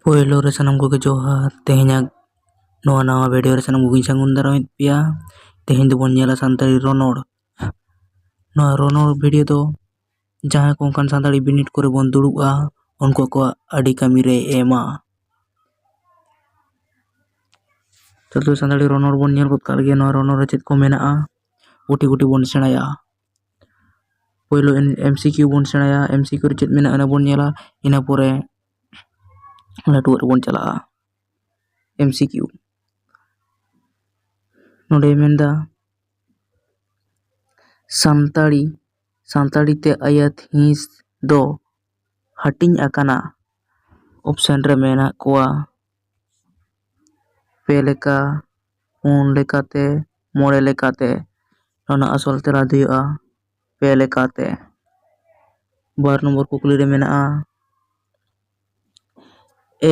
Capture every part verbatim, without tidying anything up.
ᱯᱳᱭᱞᱳ ᱨᱮ ᱥᱟᱱᱟᱢ ᱠᱚᱜᱮ ᱡᱚᱦᱟᱨ᱾ ᱛᱮᱦᱮᱧᱟᱜ ᱱᱚᱣᱟ ᱱᱟᱣᱟ ᱵᱷᱤᱰᱤᱭᱳ ᱨᱮ ᱥᱟᱱᱟᱢ ᱠᱚᱜᱮᱧ ᱥᱟᱹᱜᱩᱱ ᱫᱟᱨᱟᱢᱮᱫ ᱯᱮᱭᱟ᱾ ᱛᱮᱦᱮᱧ ᱫᱚᱵᱚᱱ ᱧᱮᱞᱟ ᱥᱟᱱᱛᱟᱲᱤ ᱨᱚᱱᱚᱲ᱾ ᱱᱚᱣᱟ ᱨᱚᱱᱚᱲ ᱵᱷᱤᱰᱤᱭᱳ ᱫᱚ ᱡᱟᱦᱟᱸᱭ ᱠᱚ ᱚᱱᱠᱟᱱ ᱥᱟᱱᱛᱟᱲᱤ ᱵᱤᱱᱤᱰ ᱠᱚᱨᱮ ᱵᱚᱱ ᱫᱩᱲᱩᱵᱼᱟ, ᱩᱱᱠᱩ ᱠᱚᱣᱟᱜ ᱟᱹᱰᱤ ᱠᱟᱹᱢᱤ ᱨᱮ ᱮᱢᱟ᱾ ᱪᱚᱞᱚ ᱥᱟᱱᱛᱟᱲᱤ ᱨᱚᱱᱚᱲ ᱵᱚᱱ ᱧᱮᱞ ᱜᱚᱫ ᱠᱟᱜ ᱞᱮᱜᱮ, ᱱᱚᱣᱟ ᱨᱚᱱᱚᱲ ᱨᱮ ᱪᱮᱫ ᱠᱚ ᱢᱮᱱᱟᱜᱼᱟ, ᱜᱩᱴᱤ ᱜᱩᱴᱤ ᱵᱚᱱ ᱥᱮᱬᱟᱭᱟ᱾ ᱯᱳᱭᱞᱳ ᱮᱢ ᱥᱤ ᱠᱤᱭᱩ ᱵᱚᱱ ᱥᱮᱬᱟᱭᱟ, ᱮᱢ ᱥᱤ ᱠᱤᱭᱩ ᱨᱮ ᱪᱮᱫ ᱢᱮᱱᱟᱜᱼᱟ, ᱚᱱᱟ ᱵᱚᱱ ᱧᱮᱞᱟ᱾ ᱤᱱᱟᱹ ᱯᱚᱨᱮ ᱞᱟᱹᱴᱩᱣᱟᱜ ᱨᱮᱵᱚᱱ ᱪᱟᱞᱟᱜᱼᱟ, ᱮᱢ ᱥᱤ ᱠᱤᱭᱩ᱾ ᱱᱚᱰᱮ ᱢᱮᱱᱫᱟ, ᱥᱟᱱᱛᱟᱲᱤ, ᱥᱟᱱᱛᱟᱲᱤ ᱛᱮ ᱟᱹᱭᱟᱹᱛ ᱦᱤᱸᱥ ᱫᱚ ᱦᱟᱹᱴᱤᱧ ᱟᱠᱟᱱᱟ᱾ ᱚᱯᱥᱮᱱ ᱨᱮ ᱢᱮᱱᱟᱜ ᱠᱚᱣᱟ ᱯᱮ ᱞᱮᱠᱟ, ᱯᱩᱱ ᱞᱮᱠᱟᱛᱮ, ᱢᱚᱬᱮ ᱞᱮᱠᱟᱛᱮ᱾ ᱱᱚᱣᱟ ᱨᱮᱱᱟᱜ ᱟᱥᱚᱞ ᱛᱮᱞᱟ ᱫᱚ ᱦᱩᱭᱩᱜᱼᱟ ᱯᱮ ᱞᱮᱠᱟᱛᱮ᱾ ᱵᱟᱨ ᱱᱚᱢᱵᱚᱨ ᱠᱩᱠᱞᱤ ᱨᱮ ᱢᱮᱱᱟᱜᱼᱟ,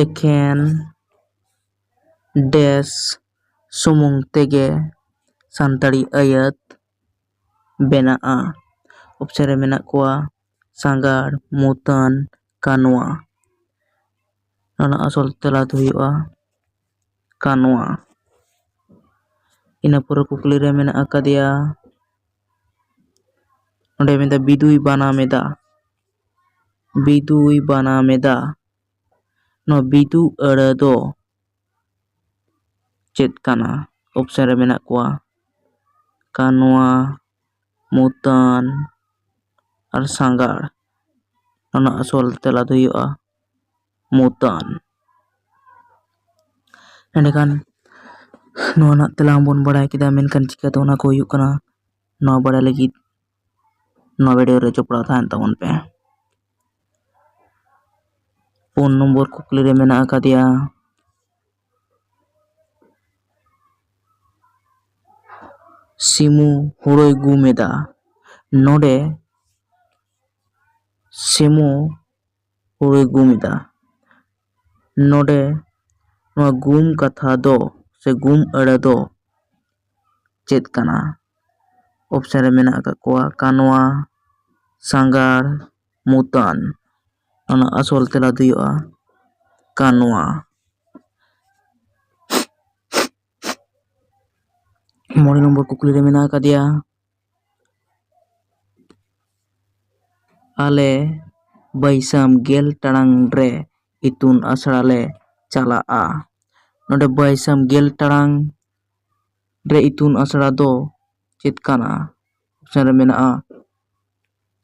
ᱮᱠᱷᱮᱱ ᱰᱮᱥ ᱥᱩᱢᱩᱝ ᱛᱮᱜᱮ ᱥᱟᱱᱛᱟᱲᱤ ᱟᱹᱭᱟᱹᱛ ᱵᱮᱱᱟᱜᱼᱟ? ᱚᱯᱥᱮᱱ ᱨᱮ ᱢᱮᱱᱟᱜ ᱠᱚᱣᱟ ᱥᱟᱸᱜᱟᱲ, ᱢᱩᱛᱟᱹᱱ, ᱠᱟᱱᱣᱟ᱾ ᱱᱚᱣᱟ ᱨᱮᱱᱟᱜ ᱟᱥᱚᱞ ᱛᱮᱞᱟ ᱫᱚ ᱦᱩᱭᱩᱜᱼᱟ ᱠᱟᱱᱣᱟ᱾ ᱤᱱᱟᱹ ᱯᱚᱨᱮ ᱠᱩᱠᱞᱤ ᱨᱮ ᱢᱮᱱᱟᱜ ᱟᱠᱟᱫᱮᱭᱟ, ᱚᱸᱰᱮ ᱢᱮᱱᱫᱟ ᱵᱤᱫᱩᱭ ᱵᱟᱱᱟᱢ ᱮᱫᱟ, ᱵᱤᱫᱩᱭ ᱵᱟᱱᱟᱢ ᱮᱫᱟ᱾ ᱱᱚᱣᱟ ᱵᱤᱫᱩ ᱟᱹᱲᱟᱹ ᱫᱚ ᱪᱮᱫ ᱠᱟᱱᱟ? ᱚᱯᱥᱮᱱ ᱨᱮ ᱢᱮᱱᱟᱜ ᱠᱚᱣᱟ ᱠᱟᱱᱣᱟ, ᱢᱩᱛᱟᱹᱱ ᱟᱨ ᱥᱟᱸᱜᱟᱲ᱾ ᱱᱚᱣᱟ ᱨᱮᱱᱟᱜ ᱟᱥᱚᱞ ᱛᱮᱞᱟ ᱫᱚ ᱦᱩᱭᱩᱜᱼᱟ ᱢᱩᱛᱟᱹᱱ᱾ ᱮᱸᱰᱮᱠᱷᱟᱱ ᱱᱚᱣᱟ ᱨᱮᱱᱟᱜ ᱛᱮᱞᱟ ᱵᱚᱱ ᱵᱟᱲᱟᱭ ᱠᱮᱫᱟ, ᱢᱮᱱᱠᱷᱟᱱ ᱪᱤᱠᱟᱹᱛᱮ ᱚᱱᱟ ᱠᱚ ᱦᱩᱭᱩᱜ ᱠᱟᱱᱟ, ᱱᱚᱣᱟ ᱵᱟᱲᱟᱭ ᱞᱟᱹᱜᱤᱫ ᱱᱚᱣᱟ ᱵᱷᱤᱰᱤᱭᱳ ᱨᱮ ᱡᱚᱯᱲᱟᱣ ᱛᱟᱦᱮᱱ ᱛᱟᱵᱚᱱ ᱯᱮ᱾ ᱯᱩᱱ ᱱᱚᱢᱵᱚᱨ ᱠᱩᱠᱞᱤ ᱨᱮ ᱢᱮᱱᱟᱜ ᱟᱠᱟᱫᱮᱭᱟ, ᱥᱤᱢᱩ ᱦᱩᱲᱩᱭ ᱜᱩᱢ ᱮᱫᱟ᱾ ᱱᱚᱰᱮ ᱥᱤᱢᱩ ᱦᱩᱲᱩᱭ ᱜᱩᱢ ᱮᱫᱟ᱾ ᱱᱚᱰᱮ ᱱᱚᱣᱟ ᱜᱩᱢ ᱠᱟᱛᱷᱟ ᱫᱚ ᱥᱮ ᱜᱩᱢ ᱟᱹᱲᱟᱹ ᱫᱚ ᱪᱮᱫ ᱠᱟᱱᱟ? ᱚᱯᱥᱮᱱ ᱨᱮ ᱢᱮᱱᱟᱜ ᱟᱠᱟᱫ ᱠᱚᱣᱟ ᱠᱟᱱᱣᱟ, ᱥᱟᱸᱜᱟᱲ, ᱢᱩᱛᱟᱹᱱ᱾ ᱚᱱᱟ ᱟᱥᱚᱞ ᱛᱮᱞᱟ ᱫᱚ ᱦᱩᱭᱩᱜᱼᱟ ᱠᱟᱱᱣᱟ᱾ ᱢᱚᱬᱮ ᱱᱚᱢᱵᱚᱨ ᱠᱩᱠᱞᱤ ᱨᱮ ᱢᱮᱱᱟᱜ ᱟᱠᱟᱫᱮᱭᱟ, ᱟᱞᱮ ᱵᱟᱹᱭᱥᱟᱹᱢ ᱜᱮᱞ ᱴᱟᱲᱟᱝ ᱨᱮ ᱤᱛᱩᱱ ᱟᱥᱲᱟ ᱞᱮ ᱪᱟᱞᱟᱜᱼᱟ᱾ ᱱᱚᱰᱮ ᱵᱟᱹᱭᱥᱟᱹᱢ ᱜᱮᱞ ᱴᱟᱲᱟᱝ ᱨᱮ ᱤᱛᱩᱱ ᱟᱥᱲᱟ ᱫᱚ ᱪᱮᱫ ᱠᱟᱱᱟ? ᱚᱯᱥᱮᱱ ᱨᱮ ᱢᱮᱱᱟᱜᱼᱟ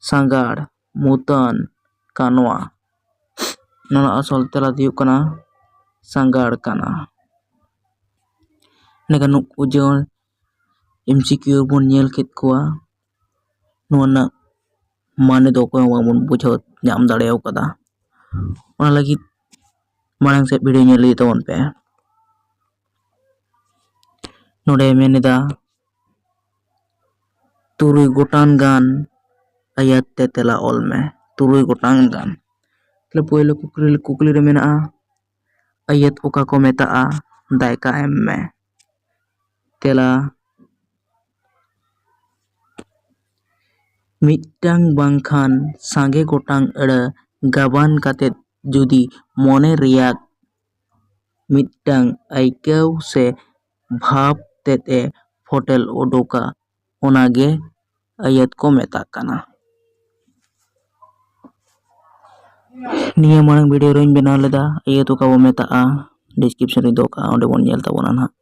ᱥᱟᱸᱜᱟᱲ, ᱢᱩᱛᱟᱹᱱ, ᱠᱟᱱᱣᱟ᱾ ᱱᱚᱣᱟ ᱟᱥᱚᱞ ᱛᱮᱞᱟ ᱫᱚ ᱦᱩᱭᱩᱜ ᱠᱟᱱᱟ ᱥᱟᱸᱜᱟᱲ ᱠᱟᱱᱟ᱾ ᱮᱸᱰᱮᱠᱷᱟᱱ ᱱᱩᱠᱩ ᱡᱮᱢᱚᱱ ᱮᱢ ᱥᱤ ᱠᱤᱭᱩ ᱵᱚᱱ ᱧᱮᱞ ᱠᱮᱫ ᱠᱚᱣᱟ, ᱱᱚᱣᱟ ᱨᱮᱱᱟᱜ ᱢᱟᱱᱮ ᱫᱚ ᱚᱠᱚᱭ ᱦᱚᱸ ᱵᱟᱝᱵᱚᱱ ᱵᱩᱡᱷᱟᱹᱣ ᱧᱟᱢ ᱫᱟᱲᱮ ᱟᱠᱟᱫᱟ᱾ ᱚᱱᱟ ᱞᱟᱹᱜᱤᱫ ᱢᱟᱲᱟᱝ ᱥᱮᱫ ᱵᱷᱤᱰᱤᱭᱳ ᱧᱮᱞ ᱤᱫᱤ ᱛᱟᱵᱚᱱ ᱯᱮ᱾ ᱱᱚᱰᱮ ᱢᱮᱱ ᱮᱫᱟ, ᱛᱩᱨᱩᱭ ᱜᱚᱴᱟᱝ ᱜᱟᱱ ᱟᱹᱭᱟᱹᱛ ᱛᱮ ᱛᱮᱞᱟ ᱚᱞ ᱢᱮ᱾ ᱛᱩᱨᱩᱭ ᱜᱚᱴᱟᱝ ᱜᱟᱱ᱾ ᱛᱟᱦᱞᱮ ᱯᱳᱭᱞᱳ ᱠᱩᱠᱞᱤ, ᱠᱩᱠᱞᱤ ᱨᱮ ᱢᱮᱱᱟᱜᱼᱟ, ᱟᱹᱭᱟᱹᱛ ᱚᱠᱟ ᱠᱚ ᱢᱮᱛᱟᱜᱼᱟ? ᱫᱟᱭᱠᱟ ᱮᱢ ᱢᱮ᱾ ᱛᱮᱞᱟ, ᱢᱤᱫᱴᱟᱝ ᱵᱟᱝᱠᱷᱟᱱ ᱥᱟᱸᱜᱮ ᱜᱚᱴᱟᱝ ᱟᱹᱲᱟᱹ ᱜᱟᱵᱟᱱ ᱠᱟᱛᱮ ᱡᱩᱫᱤ ᱢᱚᱱᱮ ᱨᱮᱭᱟᱜ ᱢᱤᱫᱴᱟᱝ ᱟᱹᱭᱠᱟᱹᱣ ᱥᱮ ᱵᱷᱟᱵᱽ ᱛᱮᱫ ᱮ ᱯᱷᱚᱴᱮᱞ ᱩᱰᱩᱠᱟ, ᱚᱱᱟᱜᱮ ᱟᱹᱭᱟᱹᱛ ᱠᱚ ᱢᱮᱛᱟᱜ ᱠᱟᱱᱟ᱾ ᱱᱤᱭᱟᱹ ᱢᱟᱲᱟᱝ ᱵᱷᱤᱰᱤᱭᱳ ᱨᱮᱧ ᱵᱮᱱᱟᱣ ᱞᱮᱫᱟ, ᱟᱹᱭᱟᱹᱛ ᱚᱠᱟ ᱵᱚ ᱢᱮᱛᱟᱜᱼᱟ, ᱰᱤᱥᱠᱨᱤᱯᱥᱚᱱ ᱨᱤᱧ ᱫᱚᱦᱚ ᱠᱟᱜᱼᱟ, ᱚᱸᱰᱮ ᱵᱚᱱ ᱧᱮᱞ ᱛᱟᱵᱚᱱᱟ ᱱᱟᱦᱟᱜ᱾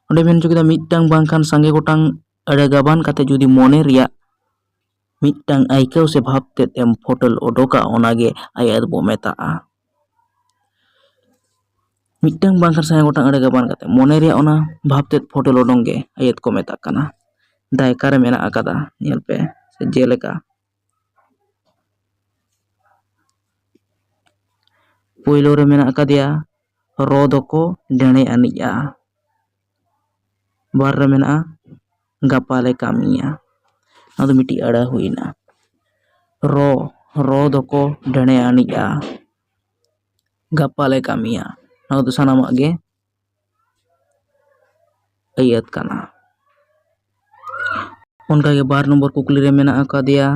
ᱚᱸᱰᱮ ᱢᱮᱱ ᱦᱚᱪᱚ ᱠᱮᱫᱟ, ᱢᱤᱫᱴᱟᱝ ᱵᱟᱝᱠᱷᱟᱱ ᱥᱟᱸᱜᱮ ᱜᱚᱴᱟᱝ ᱟᱹᱲᱟᱹ ᱜᱟᱵᱟᱱ ᱠᱟᱛᱮ ᱡᱩᱫᱤ ᱢᱚᱱᱮ ᱨᱮᱭᱟᱜ ᱢᱤᱫᱴᱟᱝ ᱟᱹᱭᱠᱟᱹᱣ ᱥᱮ ᱵᱷᱟᱵᱽ ᱛᱮᱫ ᱮᱢ ᱯᱷᱚᱴᱮᱞ ᱚᱰᱚᱠᱟ, ᱚᱱᱟᱜᱮ ᱟᱹᱭᱟᱹᱛ ᱵᱚ ᱢᱮᱛᱟᱜᱼᱟ᱾ ᱢᱤᱫᱴᱟᱝ ᱵᱟᱝᱠᱷᱟᱱ ᱥᱟᱸᱜᱮ ᱜᱚᱴᱟᱝ ᱟᱹᱲᱟᱹ ᱜᱟᱵᱟᱱ ᱠᱟᱛᱮ ᱢᱚᱱᱮ ᱨᱮᱭᱟᱜ ᱚᱱᱟ ᱵᱷᱟᱵᱽ ᱛᱮᱫ ᱯᱷᱚᱴᱮᱞ ᱚᱰᱚᱝ ᱜᱮ ᱟᱹᱭᱟᱹᱛ ᱠᱚ ᱢᱮᱛᱟᱜ ᱠᱟᱱᱟ᱾ ᱫᱟᱭᱠᱟ ᱨᱮ ᱢᱮᱱᱟᱜ ᱟᱠᱟᱫᱟ, ᱧᱮᱞ ᱯᱮ, ᱥᱮ ᱡᱮᱞᱮᱠᱟ ᱯᱳᱭᱞᱳ ᱨᱮ ᱢᱮᱱᱟᱜ ᱟᱠᱟᱫᱮᱭᱟ, ᱨᱚ ᱫᱚᱠᱚ ᱰᱮᱬᱮ ᱟᱹᱱᱤᱡᱼᱟ᱾ ᱵᱟᱨ ᱨᱮ ᱢᱮᱱᱟᱜᱼᱟ, ᱜᱟᱯᱟ ᱞᱮ ᱠᱟᱹᱢᱤᱭᱟ᱾ ᱱᱚᱣᱟ ᱫᱚ ᱢᱤᱫᱴᱤᱡ ᱟᱹᱲᱟᱹ ᱦᱩᱭᱱᱟ᱾ ᱨᱚ, ᱨᱚ ᱫᱚᱠᱚ ᱰᱮᱬᱮ ᱟᱹᱱᱤᱡᱼᱟ᱾ ᱜᱟᱯᱟ ᱞᱮ ᱠᱟᱹᱢᱤᱭᱟ᱾ ᱱᱚᱣᱟ ᱫᱚ ᱥᱟᱱᱟᱢᱟᱜ ᱜᱮ ᱟᱹᱭᱟᱹᱛ ᱠᱟᱱᱟ᱾ ᱚᱱᱠᱟᱜᱮ ᱵᱟᱨ ᱱᱚᱢᱵᱚᱨ ᱠᱩᱠᱞᱤ ᱨᱮ ᱢᱮᱱᱟᱜ ᱟᱠᱟᱫᱮᱭᱟ,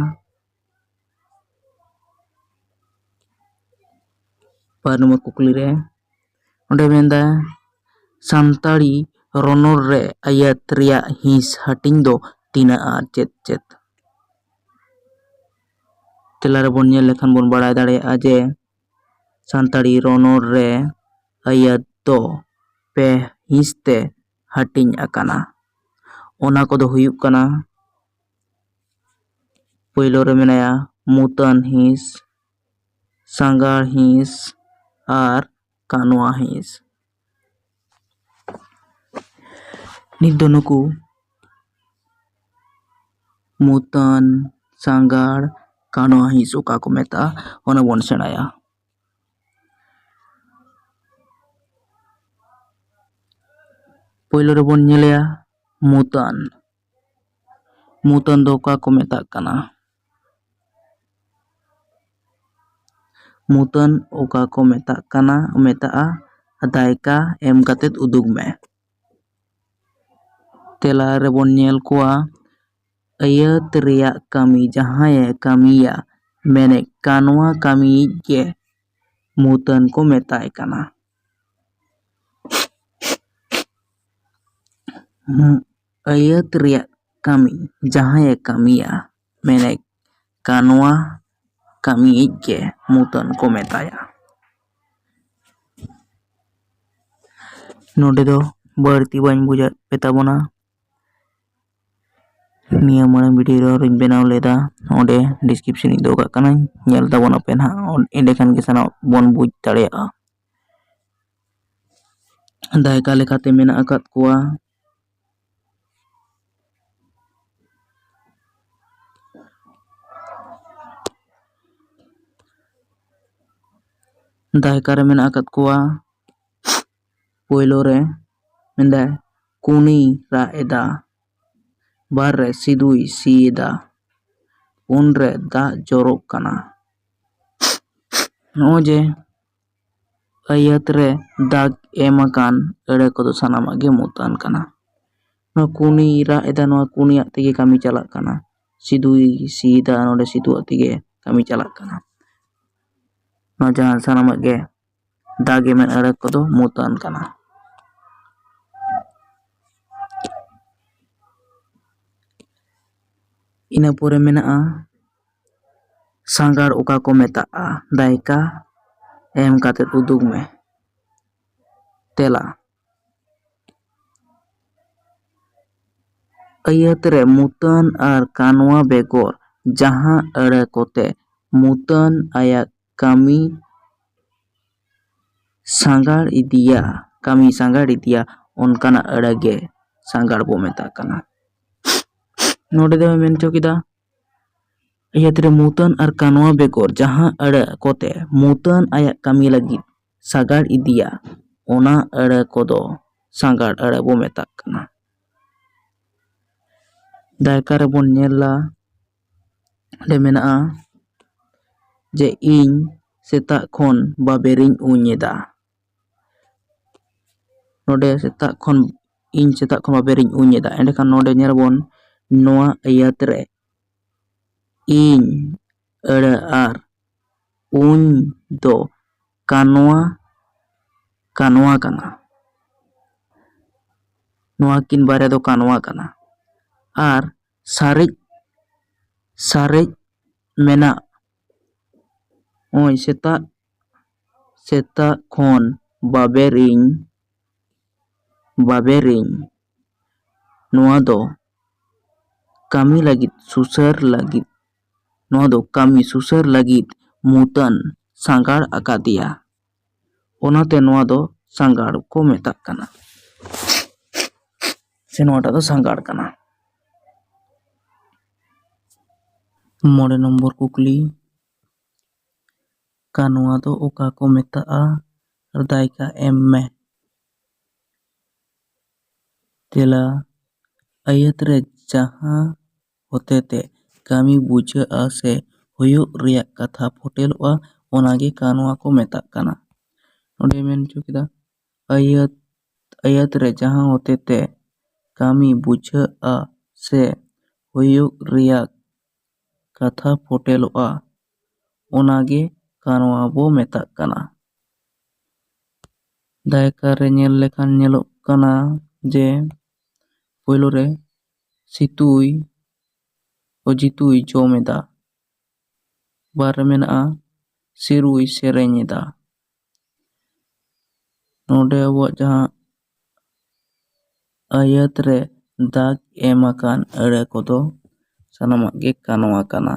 ᱵᱟᱨ ᱱᱚᱢᱵᱚᱨ ᱠᱩᱠᱞᱤ ᱨᱮ ᱚᱸᱰᱮ ᱢᱮᱱᱫᱟ, ᱥᱟᱱᱛᱟᱲᱤ ᱨᱚᱱᱚᱲ ᱨᱮ ᱟᱹᱭᱟᱹᱛ ᱨᱮᱭᱟᱜ ᱦᱤᱸᱥ ᱦᱟᱹᱴᱤᱧ ᱫᱚ ᱛᱤᱱᱟᱹᱜ ᱟᱨ ᱪᱮᱫ ᱪᱮᱫ? ᱛᱮᱞᱟ ᱨᱮᱵᱚᱱ ᱧᱮᱞ ᱞᱮᱠᱷᱟᱱ ᱵᱚᱱ ᱵᱟᱲᱟᱭ ᱫᱟᱲᱮᱭᱟᱜᱼᱟ ᱡᱮ ᱥᱟᱱᱛᱟᱲᱤ ᱨᱚᱱᱚᱲ ᱨᱮ ᱟᱹᱭᱟᱹᱛ ᱫᱚ ᱯᱮ ᱦᱤᱸᱥ ᱛᱮ ᱦᱟᱹᱴᱤᱧ ᱟᱠᱟᱱᱟ᱾ ᱚᱱᱟ ᱠᱚᱫᱚ ᱦᱩᱭᱩᱜ ᱠᱟᱱᱟ, ᱯᱳᱭᱞᱳ ᱨᱮ ᱢᱮᱱᱟᱭᱟ ᱢᱩᱛᱟᱹᱱ ᱦᱤᱸᱥ, ᱥᱟᱸᱜᱟᱲ ᱦᱤᱸᱥ ᱟᱨ ᱠᱟᱱᱣᱟ ᱦᱤᱸᱥ᱾ ᱱᱤᱛ ᱫᱚ ᱱᱩᱠᱩ ᱢᱩᱛᱟᱹᱱ, ᱥᱟᱸᱜᱟᱲ, ᱠᱟᱱᱣᱟ ᱦᱤᱸᱥ ᱚᱠᱟ ᱠᱚ ᱢᱮᱛᱟᱜᱼᱟ, ᱚᱱᱟ ᱵᱚᱱ ᱥᱮᱬᱟᱭᱟ᱾ ᱯᱳᱭᱞᱳ ᱨᱮᱵᱚᱱ ᱧᱮᱞᱮᱭᱟ ᱢᱩᱛᱟᱹᱱ᱾ ᱢᱩᱛᱟᱹᱱ ᱫᱚ ᱚᱠᱟ ᱠᱚ ᱢᱮᱛᱟᱜ ᱠᱟᱱᱟ? ᱢᱩᱛᱟᱹᱱ ᱚᱠᱟ ᱠᱚ ᱢᱮᱛᱟᱜ ᱠᱟᱱᱟ, ᱢᱮᱛᱟᱜᱼᱟ? ᱫᱟᱭᱠᱟ ᱮᱢ ᱠᱟᱛᱮᱫ ᱩᱫᱩᱜᱽ ᱢᱮ᱾ ᱛᱮᱞᱟ ᱨᱮᱵᱚᱱ ᱧᱮᱞ ᱠᱚᱣᱟ, ᱟᱹᱭᱟᱹᱛ ᱨᱮᱭᱟᱜ ᱠᱟᱹᱢᱤ ᱡᱟᱦᱟᱸᱭᱮ ᱠᱟᱹᱢᱤᱭᱟ, ᱢᱮᱱᱮᱫ ᱠᱟᱱᱣᱟ ᱠᱟᱹᱢᱤᱭᱤᱡ ᱜᱮ ᱢᱩᱛᱟᱹᱱ ᱠᱚ ᱢᱮᱛᱟᱭ ᱠᱟᱱᱟ᱾ ᱦᱩᱸ, ᱟᱹᱭᱟᱹᱛ ᱨᱮᱭᱟᱜ ᱠᱟᱹᱢᱤ ᱡᱟᱦᱟᱸᱭᱮ ᱠᱟᱹᱢᱤᱭᱟ, ᱢᱮᱱᱮᱫ ᱠᱟᱱᱣᱟ ᱠᱟᱹᱢᱤᱭᱤᱡ ᱜᱮ ᱢᱩᱛᱟᱹᱱ ᱠᱚ ᱢᱮᱛᱟᱭᱟ᱾ ᱱᱚᱰᱮ ᱫᱚ ᱵᱟᱹᱲᱛᱤ ᱵᱟᱹᱧ ᱵᱩᱡᱷᱟᱹᱣ ᱯᱮ ᱛᱟᱵᱚᱱᱟ᱾ ᱱᱤᱭᱟᱹ ᱢᱟᱲᱟᱝ ᱵᱷᱤᱰᱤᱭᱳ ᱨᱮᱧ ᱵᱮᱱᱟᱣ ᱞᱮᱫᱟ, ᱚᱸᱰᱮ ᱰᱤᱥᱠᱨᱤᱯᱥᱚᱱ ᱤᱧ ᱫᱚᱦᱚ ᱠᱟᱜ ᱠᱟᱱᱟᱧ, ᱧᱮᱞ ᱛᱟᱵᱚᱱ ᱟᱯᱮ ᱱᱟᱦᱟᱜ, ᱮᱸᱰᱮᱠᱷᱟᱱ ᱜᱮ ᱥᱟᱱᱟᱢ ᱵᱚᱱ ᱵᱩᱡᱽ ᱫᱟᱲᱮᱭᱟᱜᱼᱟ᱾ ᱫᱟᱭᱠᱟ ᱞᱮᱠᱟᱛᱮ ᱢᱮᱱᱟᱜ ᱟᱠᱟᱫ ᱠᱚᱣᱟ, ᱫᱟᱭᱠᱟ ᱨᱮ ᱢᱮᱱᱟᱜ ᱟᱠᱟᱫ ᱠᱚᱣᱟ, ᱯᱳᱭᱞᱳ ᱨᱮ ᱢᱮᱱᱫᱟᱭ ᱠᱩᱱᱤᱭ ᱨᱟᱜ ᱮᱫᱟ, ᱵᱟᱨ ᱨᱮ ᱥᱤᱫᱩᱭ ᱥᱤᱭᱮᱫᱟ, ᱯᱩᱱ ᱨᱮ ᱫᱟᱜ ᱡᱚᱨᱚᱜ ᱠᱟᱱᱟ᱾ ᱱᱚᱜᱼᱚᱭ ᱡᱮ ᱟᱹᱭᱟᱹᱛ ᱨᱮ ᱫᱟᱜ ᱮᱢ ᱟᱠᱟᱱ ᱟᱹᱲᱟᱹ ᱠᱚᱫᱚ ᱥᱟᱱᱟᱢᱟᱜ ᱜᱮ ᱢᱩᱛᱟᱹᱱ ᱠᱟᱱᱟ᱾ ᱱᱚᱣᱟ ᱠᱩᱱᱤᱭ ᱨᱟᱜ ᱮᱫᱟ, ᱱᱚᱣᱟ ᱠᱩᱱᱤᱭᱟᱜ ᱛᱮᱜᱮ ᱠᱟᱹᱢᱤ ᱪᱟᱞᱟᱜ ᱠᱟᱱᱟ᱾ ᱥᱤᱫᱩᱭ ᱥᱤᱭᱮᱫᱟ, ᱱᱚᱰᱮ ᱥᱤᱫᱩᱣᱟᱜ ᱛᱮᱜᱮ ᱠᱟᱹᱢᱤ ᱪᱟᱞᱟᱜ ᱠᱟᱱᱟ᱾ ᱱᱚᱣᱟ ᱡᱟᱦᱟᱸ ᱥᱟᱱᱟᱢᱟᱜ ᱜᱮ ᱫᱟᱜ ᱜᱮᱢᱮᱫ ᱟᱹᱲᱟᱹ ᱠᱚᱫᱚ ᱢᱩᱛᱟᱹᱱ ᱠᱟᱱᱟ᱾ ᱤᱱᱟᱹ ᱯᱚᱨᱮ ᱢᱮᱱᱟᱜᱼᱟ, ᱥᱟᱸᱜᱟᱲ ᱚᱠᱟ ᱠᱚ ᱢᱮᱛᱟᱜᱼᱟ? ᱫᱟᱭᱠᱟ ᱮᱢ ᱠᱟᱛᱮ ᱩᱫᱩᱜ ᱢᱮ᱾ ᱛᱮᱞᱟ: ᱟᱹᱭᱟᱹᱛ ᱨᱮ ᱢᱩᱛᱟᱹᱱ ᱟᱨ ᱠᱟᱱᱣᱟ ᱵᱮᱜᱚᱨ ᱡᱟᱦᱟᱸ ᱟᱹᱲᱟᱹ ᱠᱚᱛᱮ ᱢᱩᱛᱟᱹᱱ ᱟᱭᱟᱜ ᱠᱟᱹᱢᱤ ᱥᱟᱸᱜᱟᱲ ᱤᱫᱤᱭᱟ, ᱠᱟᱹᱢᱤ ᱥᱟᱸᱜᱟᱲ ᱤᱫᱤᱭᱟ, ᱚᱱᱠᱟᱱᱟᱜ ᱟᱹᱲᱟᱹ ᱜᱮ ᱥᱟᱸᱜᱟᱲ ᱵᱚ ᱢᱮᱛᱟᱜ ᱠᱟᱱᱟ᱾ ᱱᱚᱰᱮ ᱫᱚ ᱢᱮᱱ ᱦᱚᱪᱚ ᱠᱮᱫᱟ, ᱟᱹᱭᱟᱹᱛ ᱨᱮ ᱢᱩᱛᱟᱹᱱ ᱟᱨ ᱠᱟᱱᱣᱟ ᱵᱮᱜᱚᱨ ᱡᱟᱦᱟᱸ ᱟᱹᱲᱟᱹ ᱠᱚᱛᱮ ᱢᱩᱛᱟᱹᱱ ᱟᱭᱟᱜ ᱠᱟᱹᱢᱤ ᱞᱟᱹᱜᱤᱫ ᱥᱟᱸᱜᱟᱲ ᱤᱫᱤᱭᱟ, ᱚᱱᱟ ᱟᱹᱲᱟᱹ ᱠᱚᱫᱚ ᱥᱟᱸᱜᱟᱲ ᱟᱹᱲᱟᱹ ᱵᱚ ᱢᱮᱛᱟᱜ ᱠᱟᱱᱟ᱾ ᱫᱟᱭᱠᱟ ᱨᱮᱵᱚᱱ ᱧᱮᱞᱟ, ᱚᱸᱰᱮ ᱢᱮᱱᱟᱜᱼᱟ ᱡᱮ, ᱤᱧ ᱥᱮᱛᱟᱜ ᱠᱷᱚᱱ ᱵᱟᱵᱮᱨᱤᱧ ᱩᱧ ᱮᱫᱟ᱾ ᱱᱚᱰᱮ ᱥᱮᱛᱟᱜ ᱠᱷᱚᱱ, ᱤᱧ ᱥᱮᱛᱟᱜ ᱠᱷᱚᱱ ᱵᱟᱵᱮᱨᱤᱧ ᱩᱧ ᱮᱫᱟ᱾ ᱮᱸᱰᱮᱠᱷᱟᱱ ᱱᱚᱰᱮ ᱧᱮᱞ ᱟᱵᱚᱱ, ᱱᱚᱣᱟ ᱟᱹᱭᱟᱹᱛ ᱨᱮ ᱤᱧ ᱟᱹᱲᱟᱹ ᱟᱨ ᱩᱧ ᱫᱚ ᱠᱟᱱᱣᱟ, ᱠᱟᱱᱣᱟ ᱠᱟᱱᱟ᱾ ᱱᱚᱣᱟ ᱠᱤᱱ ᱵᱟᱨᱭᱟ ᱫᱚ ᱠᱟᱱᱣᱟ ᱠᱟᱱᱟ᱾ ᱟᱨ ᱥᱟᱨᱮᱡ, ᱥᱟᱨᱮᱡ ᱢᱮᱱᱟᱜ, ᱱᱚᱜᱼᱚᱭ ᱥᱮᱛᱟᱜ, ᱥᱮᱛᱟᱜ ᱠᱷᱚᱱ ᱵᱟᱵᱮᱨᱤᱧ, ᱵᱟᱵᱮᱨᱤᱧ, ᱱᱚᱣᱟ ᱫᱚ ᱠᱟᱹᱢᱤ ᱞᱟᱹᱜᱤᱫ, ᱥᱩᱥᱟᱹᱨ ᱞᱟᱹᱜᱤᱫ, ᱱᱚᱣᱟ ᱫᱚ ᱠᱟᱹᱢᱤ ᱥᱩᱥᱟᱹᱨ ᱞᱟᱹᱜᱤᱫ ᱢᱩᱛᱟᱹᱱ ᱥᱟᱸᱜᱟᱲ ᱟᱠᱟᱫᱮᱭᱟ᱾ ᱚᱱᱟᱛᱮ ᱱᱚᱣᱟ ᱫᱚ ᱥᱟᱸᱜᱟᱲ ᱠᱚ ᱢᱮᱛᱟᱜ ᱠᱟᱱᱟ, ᱥᱮ ᱱᱚᱣᱟᱴᱟᱜ ᱫᱚ ᱥᱟᱸᱜᱟᱲ ᱠᱟᱱᱟ᱾ ᱢᱚᱬᱮ ᱱᱚᱢᱵᱚᱨ ᱠᱩᱠᱞᱤ, ᱠᱟᱱᱣᱟ ᱫᱚ ᱚᱠᱟ ᱠᱚ ᱢᱮᱛᱟᱜᱼᱟ? ᱟᱨ ᱫᱟᱭᱠᱟ ᱮᱢ ᱢᱮ᱾ ᱛᱮᱞᱟ: ᱟᱹᱭᱟᱹᱛ ᱨᱮ ᱡᱟᱦᱟᱸ ᱦᱚᱛᱮᱛᱮ ᱠᱟᱹᱢᱤ ᱵᱩᱡᱷᱟᱹᱜᱼᱟ ᱥᱮ ᱦᱩᱭᱩᱜ ᱨᱮᱭᱟᱜ ᱠᱟᱛᱷᱟ ᱯᱷᱚᱴᱮᱞᱚᱜᱼᱟ, ᱚᱱᱟᱜᱮ ᱠᱟᱱᱣᱟ ᱠᱚ ᱢᱮᱛᱟᱜ ᱠᱟᱱᱟ᱾ ᱱᱚᱰᱮ ᱢᱮᱱ ᱦᱚᱪᱚ ᱠᱮᱫᱟ, ᱟᱹᱭᱟᱹᱛ, ᱟᱹᱭᱟᱹᱛ ᱨᱮ ᱡᱟᱦᱟᱸ ᱦᱚᱛᱮᱛᱮ ᱠᱟᱹᱢᱤ ᱵᱩᱡᱷᱟᱹᱜᱼᱟ ᱥᱮ ᱦᱩᱭᱩᱜ ᱨᱮᱭᱟᱜ ᱠᱟᱛᱷᱟ ᱯᱷᱚᱴᱮᱞᱚᱜᱼᱟ, ᱚᱱᱟᱜᱮ ᱠᱟᱱᱣᱟ ᱵᱚ ᱢᱮᱛᱟᱜ ᱠᱟᱱᱟ᱾ ᱫᱟᱭᱠᱟ ᱨᱮ ᱧᱮᱞ ᱞᱮᱠᱷᱟᱱ ᱧᱮᱞᱚᱜ ᱠᱟᱱᱟ ᱡᱮ ᱯᱳᱭᱞᱳ ᱨᱮ ᱥᱤᱛᱩᱭ, ᱚᱡᱤᱛᱩᱭ ᱡᱚᱢ ᱮᱫᱟ᱾ ᱵᱟᱨ ᱨᱮ ᱢᱮᱱᱟᱜᱼᱟ ᱥᱤᱨᱩᱭ ᱥᱮᱨᱮᱧ ᱮᱫᱟ᱾ ᱱᱚᱰᱮ ᱟᱵᱚᱣᱟᱜ ᱡᱟᱦᱟᱸ ᱟᱹᱭᱟᱹᱛ ᱨᱮ ᱫᱟᱜᱽ ᱮᱢ ᱟᱠᱟᱱ ᱟᱹᱲᱟᱹ ᱠᱚᱫᱚ ᱥᱟᱱᱟᱢᱟᱜ ᱜᱮ ᱠᱟᱱᱣᱟ ᱠᱟᱱᱟ᱾